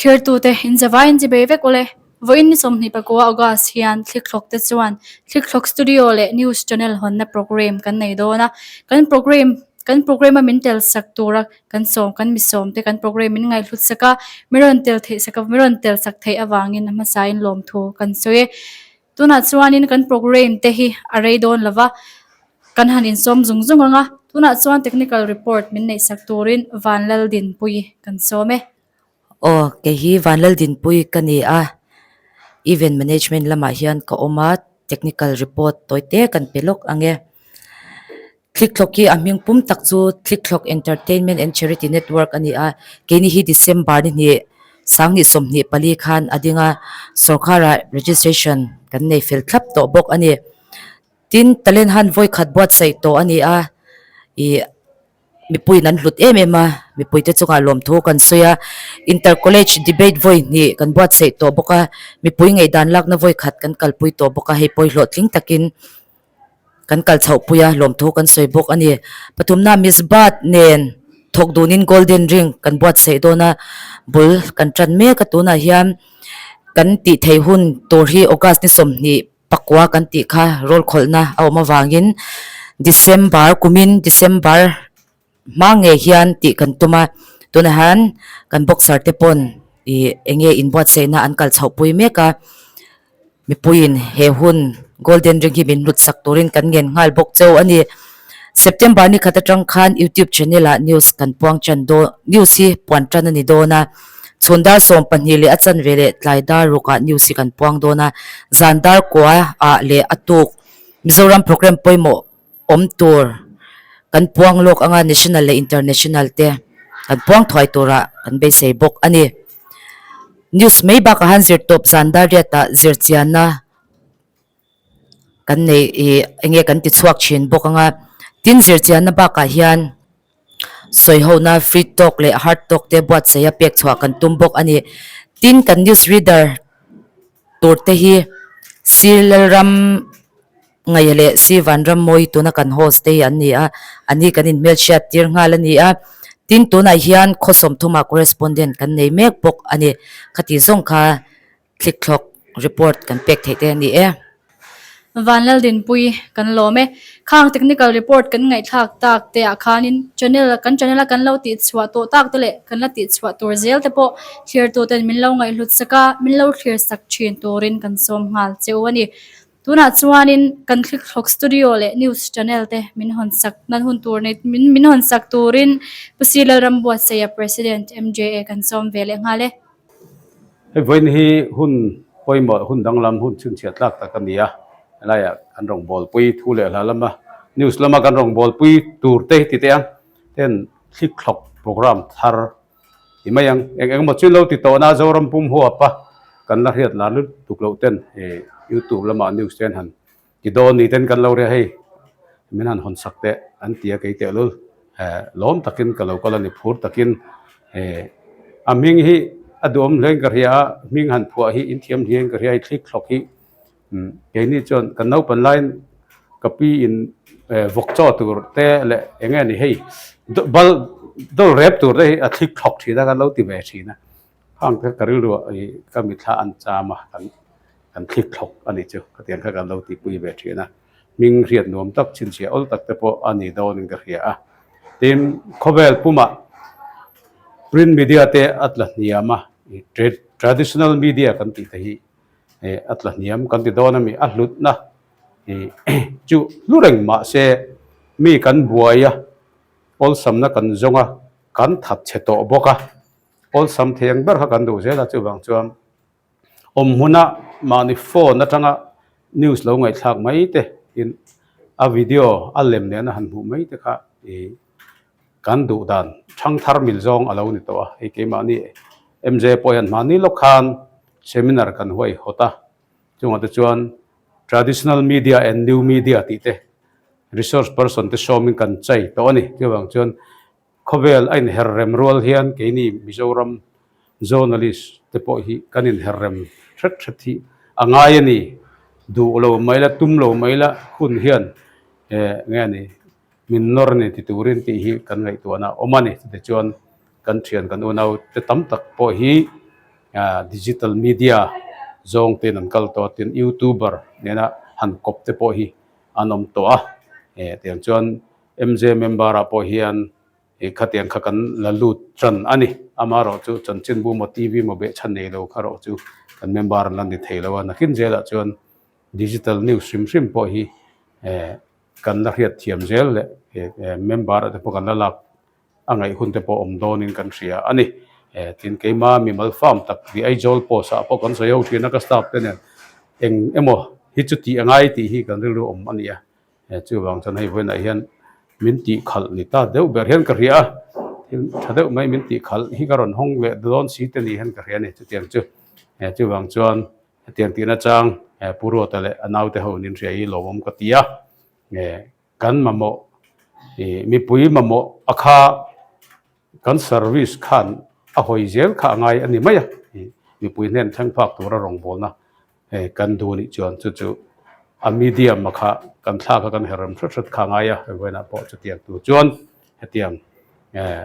Thirtute inzavain chi bei vek awle. Vawiin ni 24 August hian Thlikthlawk te chuan Thlikthlawk Studio leh News Channel hawnna programme kan nei dawn a. Kan programme kan programme a min tel sak tura kan sawm kan mi sawm te kan programme min ngaihhlut sak a, mi rawn tel theih sak a mi rawn tel sak theih avangin a hmasain lawmthu kan sawi e. Tunah chuanin kan programme te hi a rei dawn lo va, kan han insawm zung zung ang a, tunah chuan technical report min neih sak turin Vanlaldinpuii kan sawm e. Aw, kei hi Vanlaldinpuii ka ni a, event management lamah hian ka awm a, technical report tawi te kan pe lawk ang e. Thlikthlawk hi a hming pum tak chu Thlikthlawk Entertainment and Charity Network a ni a, keini hi December ni hnih sanghnih 24 khan a ding a, sorkharah registration kan nei fel thlap tawh bawk a ni. Tin, Talent Hunt vawi khat buatsaih tawh a ni a, ih mipuiin an hlut em em a, mipuite chungah lawmthu kan sawi a, Inter College Debate vawi hnih kan buatsaih tawh bawk a, mipui ngaihdan lakna vawi khat kan kalpui tawh bawk a, hei pawh hi hlawhtling takin Kan kal chhoh pui a, lawmthu kan sawi bawk a ni. Pathumna Misbat nen thawk dunin Golden Ring kan buatsaih dawn a, bul kan tan mek a tunah hian kan tih theih hun tur hi August ni 29 kan tih kha roll khawlhna a awm avangin December kumin December hma ngei hian tih kan tum a, tunah hian kan boxer te pawn ih eng nge inbuatsaihna an kal chhoh pui mek a. Mipuiin he hun Golden Ring hi min hlut sak turin kan ngen nghal bawk cheu a ni. September ni khat atang khan YouTube channel ah news kan puang tan dawn news hi puan tan a ni dawn a. Chhun dar 12 leh a chanve leh tlai dar ruk ah news hi kan puang dawn a. Zan dar kua ah leh a tuk Mizoram programme pawimawh awm tur kan puang lawk anga national leh international te kan puang thuai turah kan beisei bawk a ni. News mai bakah han zir tawp zan dar riatah zir chianna kan nei ih eng nge kan ti chhuak thin bawk anga tin zir chianna bakah hian sawi hona free talk leh hard talk te buatsaih a pek chhuah kan tum bawk a ni. Tin kan news reader tur te hi Sir Lalram. Ngaia leh Si Vanrammawi tuna kan host te hi an ni a, an hi kan inhmelhriat tir nghal a ni a. Tin, tunah hian khaw sawmthumah correspondent kan nei mek bawk a ni. Khati zawng kha thlikthlawk report kan pek theih te a ni e. Vanlaldinpui kan lawm e. Khang technical report kan ngaihthlak tak te ah khanin channel kan channel a kan lo tihchhuah tawh tak te leh kan la tihchhuah tur zel te pawh thlir tu ten min lo ngaihhlut sak a, min lo thlir sak thin turin kan sawm nghal che u a ni. Tunah chuanin kan Thlikthlawk Studio leh News Channel te min hawn sak nan hun tur nei min min hawn sak turin Pu Si Lalrambuatsaia President MJA kan sawm ve leh nghal e. Hei vawiin hi hun pawimawh hun danglam hun chhunchhiah tlak tak a ni a, helaiah kan rawngbawlpui thu leh hla lama news lama kan rawngbawlpui tur te hi ti teh ang ten Thlikthlawk programme thar Ti mai ang, eng eng emaw chu lo ti tawh na Zoram pum huap a, kan la hriat lar lutuk loh ten he YouTube lamah news te an han ti dawn ni ten kan lo ria hei min han hawn sak teh an ti a kei teh lul he lawm takin ka lo kal a ni phur takin he a hming hi a duhawm hlein ka hria a hming han phuah hi inthiam hlein ka hria a thlik thlawk hi Keini chuan kan naupan laiin ka pi in vawk chaw tur te leh eng nge ni hei bal dawl rep tur te hi a thlik thlawk thin a kan lo ti ve thin a khang te ka rilru ah ih ka mitthla an cham a kan kan thlik thlawk a nih chu khatiang kha kan lo tihpui ve thin a hming hriat nuam tak chhinchhiah awl tak te pawh a ni dawnin ka hria a tin khawvel pumah print media te a tla hniam a traditional media kan tih te hi. eh a tla hniam kan ti dawn a mi a hlutna ih chu hlu reng mah se mi kan buai a awlsamna kan zawng a kan that chhe tawh bawk a awlsam thei ang ber kha kan duh zel a chuvang chuan awm hmuna mahni phone atanga news lo ngaihthlak mai te tin a video a lem nena han hmuh mai te kha ih Kan duh dan thangthar mil zawng a lo ni tawh a, hei keimahni MJ pawh hian hmahni lawk khan seminar kan huai hawt a, chungah te chuan traditional media and new media tih te resource person te sawmin kan chai tawh a ni. Chuvang chuan khawvel a inher rem rual hian keini Mizoram journalist te pawh hi kan inher rem hret hret hi a ngai a ni. Duh lo mai la, tum lo mai la hun hian eh nge a ni. Min nawr ni ti turin tih hi kan ngaihtuahna a awm a ni. Chutichuan kan thian kan unau te tam tak pawh hi Digital media zawng ten an kal tawh a, tin youtuber nena han kawp te pawh hi an awm tawh a, tiang chuan MJ member ah pawh hian Ih khatiang kha kan la lut tan a ni. Amaherawh chu chanchinbu maw TV maw behchhan nei lo kha erawh chu kan member an la ni thei lo a. Nakin zelah chuan digital news hrim hrim pawh hi eh kan la hriat thiam zel leh eh member ah te pawh kan la lak a ngaih hun te pawh awm dawnin kan hria a ni. Eh tin keima mimal farm tak The Aizawl Post ah pawh kan sawi ho thin a ka staff te nen eng emaw hi chu tih a ngai tih hi kan rilru awm a ni a. He chuvang chuan hei vawiinah hian min tih khalh ni ta deuh ber hian ka hria a, thil tha deuh mai min tih khalh hi ka rawn hawng leh dawn si te ni hian ka hria a ni chutiang chu. He chuvang chuan hetiang tihna chang he Pu Ruata leh a naute ho nin hria hi lawmawm ka ti a, he kan mamawh ih mipui mamawh a kha kan service khan a hawi zel kha a ngai a ni mai a, ih mipui hnen thleng phak tura rawngbawlna Hei kan duh nih chuan chu chu a medium a kha kan thla kha kan herrem hret hret kha ngai a, vawiinah pawh chutiang tur chuan hetiang eh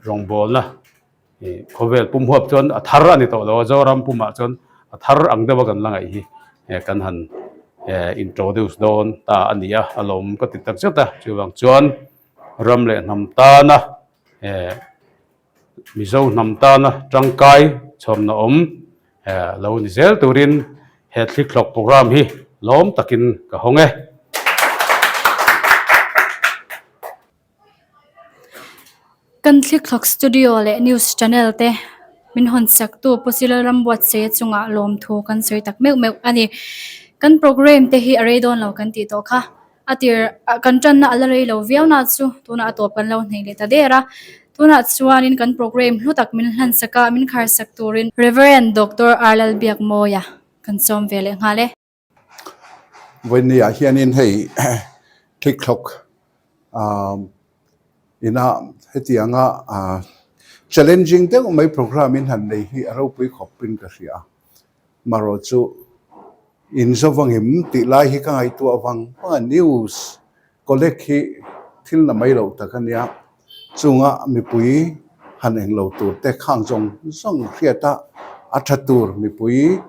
rawngbawlna ih khawvel pum huap chuan a thar a ni tawh lo a, Zoram pumah chuan a thar ang deuh a kan la ngaih hi eh kan han eh introduce dawn ta a ni a, a lawm ka ti tak zet a, chuvang chuan ram leh hnam tana eh Mizo hnam tana tangkai chhawmna awm lo ni zel turin he thlikhlawk program hi lawm takin ka hawng e. Kan thlikhlawk studio leh news channel te min hawn saktu Pu Silalrambuatsaia chungah lawmthu kan sawi tak meuh meuh a ni. Kan program te hi a rei dawn lo kan tih tawh kha. A tir kan tanna a la rei lo viau na chu tunah a tawp kan lo hneih leh ta der a. Tunah chuanin kan program hlu tak min hlan sak a, min khar sak turin Reverend Doctor R Lalbiakmawia kan sawm ve leh nghal e. Vawinia hianin hei thikhlawk ina hetianga challenging deuh mai program in han nei hi a ropui khawpin ka hria. Marawh chu inzawvangim tih lai hi ka ngaihtuah vang vang a, news collect hi thil na mai loh tak a nia, chunga mipui han eng lo tur te khang zawng zawng hriat a, a tha tur mipui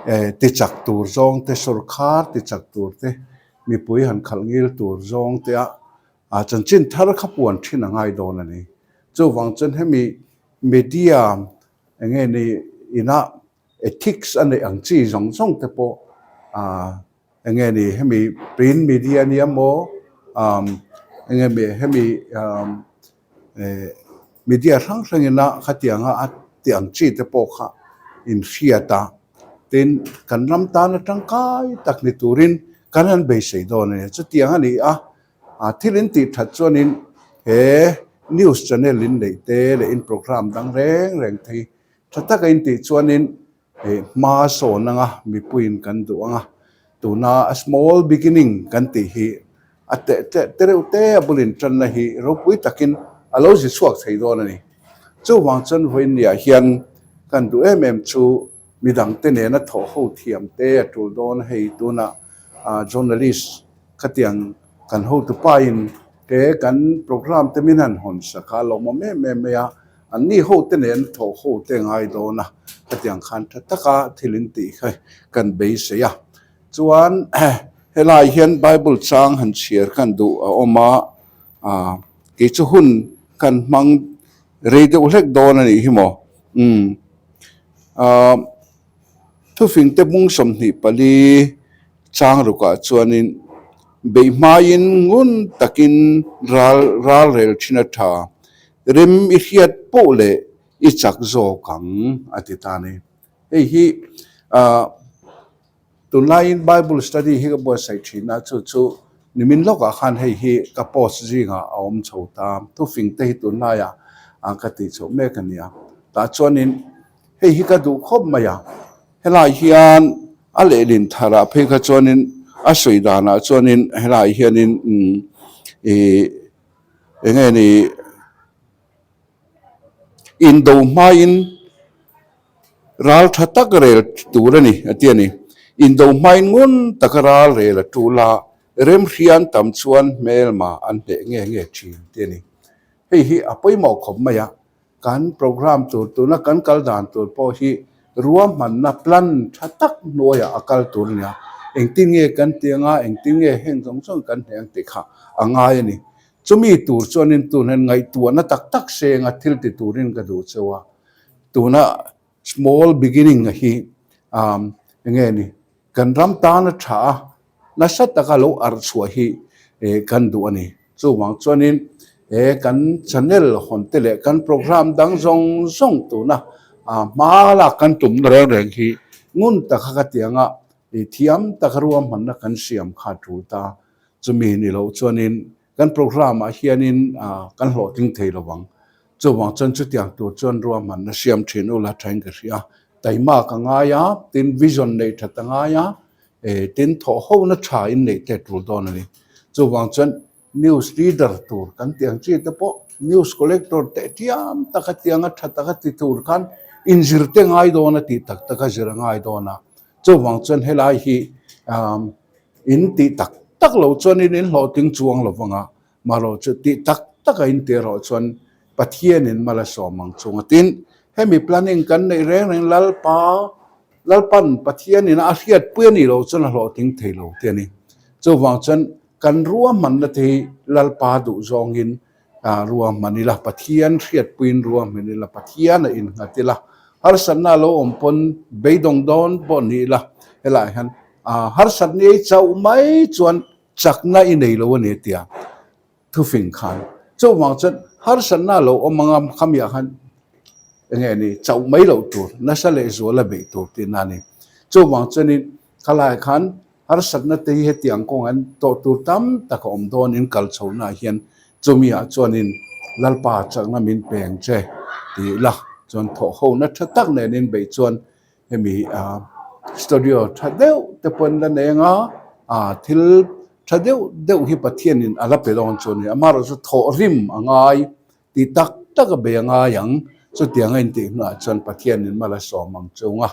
eh ti chak tur zawng te, sawrkhar ti chak tur te, mipui han khalh ngil tur zawng te a, a chanchin thar kha puan thin a ngai dawn a ni. Chuvang chuan hemi media Eng nge ni inah ethics a neih ang chi zawng zawng te pawh ah eng nge ni hemi print media nia maw ah eng nge mi hemi ah eh media hrang hrang ina khatianga a tih ang chi te pawh kha inhriat a, tin kan ram tana tangkai tak ni turin kan han beisei dawn a ni. Chutiang a ni a. A thil in tih that chuanin he news channel in neih te leh in program dang reng reng te hi tha taka in tih chuanin eh hma sawn anga mipuiin kan duh anga tuna a small beginning kan tih hi a teh teh te reuh te a bulin tanna hi ropui takin a lo zi chhuak thei dawn a ni. Chuvang chuan vawiinniah hian kan duh em em chu midangte nena thawh ho thiam te a tul dawn a hei tunah journalist Khatiang kan hotupain te kan program te min han hawn sak a, lawmawm em em mai a, an ni ho te nen thawh ho te ngai dawn a, khatiang khan tha taka thil in tih kha kan beisei a. Chuan helai hian Bible chang han chhiar khan duh a awm a, ah kei chu hun kan hmang rei deuh hlek dawn a nih hi maw? Umm ah Thufingte bung 24 chang rukah chuanin beih hmaiin ngun takin ral ral rel thin a tha, rem i hriat poh leh i chak zawk ang a ti ta a ni. Hei hi ah tunlaiin Bible study hi ka buatsaih thin a, chu chu nimin lawkah khan hei hi ka post zingah a awm chho ta, thufingte hi tunlaiah ka tih chhoh mek a nia. Tah chuanin Hei hi ka duh khawp mai a, helai hian a lehlin tharah phei kha chuanin a sawi danah chuanin helai hianin umm ih eng nge ni indo hmain ral tha tak rel tur a ni a ti a ni. Indo hmain ngun taka ral rel a tul a, remhrian tam chuan hmelma an hneh nge nge thin ti a ni. Hei hi a pawimawh khawp mai a. Kan program tur tuna kan kal dan tur pawh hi ruahmanna plan tha tak hnuaiah a kal tur a nia. Engtin nge kan ti anga, engtin nge heng zawng zawng kan hneh ang tih kha a ngai a ni. Chumi tur chuanin tun hian ngaihtuahna tak tak senga thil ti turin ka duh cheu a. Tuna small beginning a hi eng nge ni kan ram tana tha a, nasa taka lo arh chhuah hi kan duh a ni. Chuvang chuanin he kan channel hawn te leh kan program dang zawng zawng tuna hma lak kan tumna reng reng hi ngun taka ka ti anga thiam taka ruahmanna kan siam kha a tul ta. Chumi ni loh chuanin kan program ah hianin kan hlawhtling thei lo ang. Chuvang chuan chutiang tur chuan ruahmanna siam thin ula thain ka hria. Taima ka ngai a, tin vision neih that a ngai a, tin thawh hona tha in neih te tul dawn a ni. Chuvang chuan news reader tur kan tih ang chi te pawh news collector teh tiam taka tianga tha taka ti tur khan inzir te ngai dawn a tih tak taka zir a ngai dawn a. Chuvang chuan helai hi in tih tak tak lo chuanin in hlawhtling chuang lo vang a, marawh chu tih tak taka in tih erawh chuan Pathianin mal a sawm ang chung a. Tin, hemi planning kan neih reng reng Lalpa, Lalpan Pathianin a hriatpui a nih loh chuan a hlawhtling thei lo tih a ni. Chuvang chuan kan ruahmanna te hi Lalpa duh zawngin ruahman ila, Pathian hriatpuiin ruahman ila, Pathian a innghat ila, harsatna a lo awm pawn beidawng dawn pawh ni ila, helaiah hian harsatna ei chauh mai chuan chakna i nei lo a ni tia thufing khan. Chuvang chuan harsatna a lo awm anga khamiah khan eng nge ni chauh mai loh tur, nasa leh zuala beih tur tihna a ni. Chuvang chuanin khalaiah khan Harsatna te hi hetiang kawng an tawh tur tam tak a awm dawn in kal chhohna ah hian chumi ah chuanin Lalpa chakna min peng che tih la chuan thawh hona tha tak nen in beih chuan hemi studio tha deuh te pawh in la nei anga thil tha deuh deuh hi Pathian in a la pe dawn chu a ni. Amaherawhchu thawh rim a ngai tih tak tak a bei a ngai ang chutiang a intih hnuah chuan Pathian in mal a sawm ang chung a.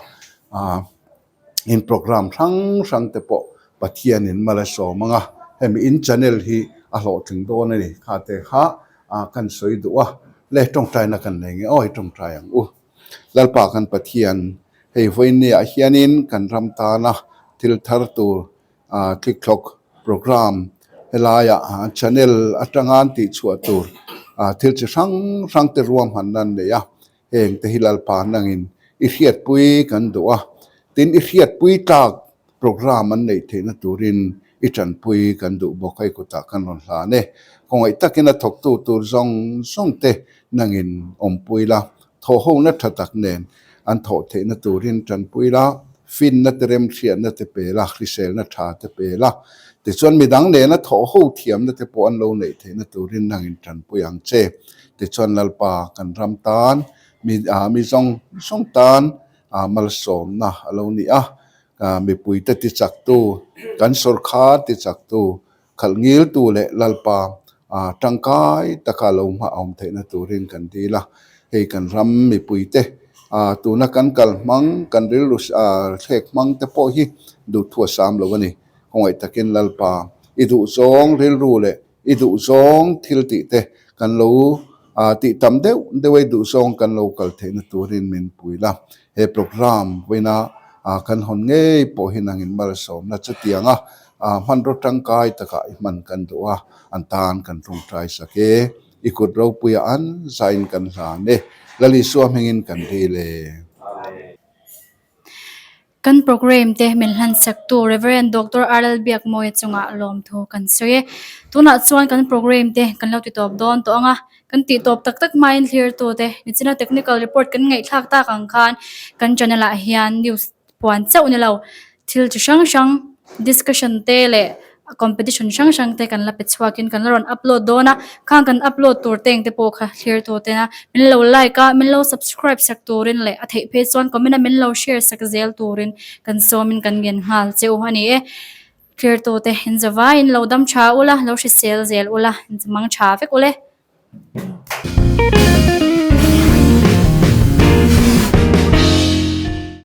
In program hrang hrang te pawh Pathianin mal a sawm ang a, hemi in channel hi a hlawhtling dawn a ni. Kha te kha kan sawi duh a, le tawngtaina kan nei nge aw i tawngtai ang u. Lalpa kan Pathian, hei vawiinniah hianin kan ram tana thil thar tur thlikthlawk program helaiah channel atanga an tihchhuah tur thil chi hrang hrang te ruahmanna an nei a, Heng te hi Lalpa nangin i hriatpui kan duh a, tin i hriatpui tlak program an neih theihna turin i tanpui kan duh bawk hei kutah kan rawn hlan e. Khawngaih takin a thawktu tur zawng zawng te nangin awmpui la, thawhhona tha tak nen an thawh theihna turin tanpui la, finna te remhriatna te pe la, hriselna tha te pe la, tichuan midang nena thawhho thiamna te pawh an lo neih theihna turin nangin tanpui ang che. Tichuan Lalpa kan ram tan mi mi zawng zawng tan malsawmna a lo ni a, mipuite tichaktu, kan sawrkhar tichaktu, khalh ngiltu leh Lalpa tangkai taka lo hma awm theihna turin kan dil a. Hei kan ram mipuite tuna kan kal hmang, kan rilru thlek hmang te pawh hi duhthu a sam lo a ni. Khawngaih takin Lalpa i duhzawng rilru leh I duhzawng thil tih te kan lo tih tam deuh deuh a, i duhzawng kan lo kal theihna turin min pui la. He program vawiina kan hawn ngei pawh hi nangin malsawmna chutiang a hmanraw tangkai takah i hman kan duh a, an tan kan tawngtai sak e. I kut ropuia an zain kan hlan e. Lal Isua hmingin kan dil e. Kan program te min hlansak tu Rev. Doctor RL Biakmawia chungah lawmthu kan sawi e. Tunah chuan kan program te kan lo ti tawp dawn tawh ang a, kan tih tawp tak tak hmain thlir tu te nichina technical report kan ngaihthlak tak ang khan kan channel ah hian news puan chauh ni lo thil chi hrang hrang discussion te leh competition hrang hrang te kan la pe chhuak in kan la rawn upload dawn a, khang kan upload tur te engte pawh kha thlir tu te a min lo like a min lo subscribe sak turin leh a theih phei chuan comment a min lo share sak zel turin kan sawm in kan ngen nghal che u a ni e thlir tu te in zavai in lo dam tha ula lo hrisel zel ula in mang tha vek ule.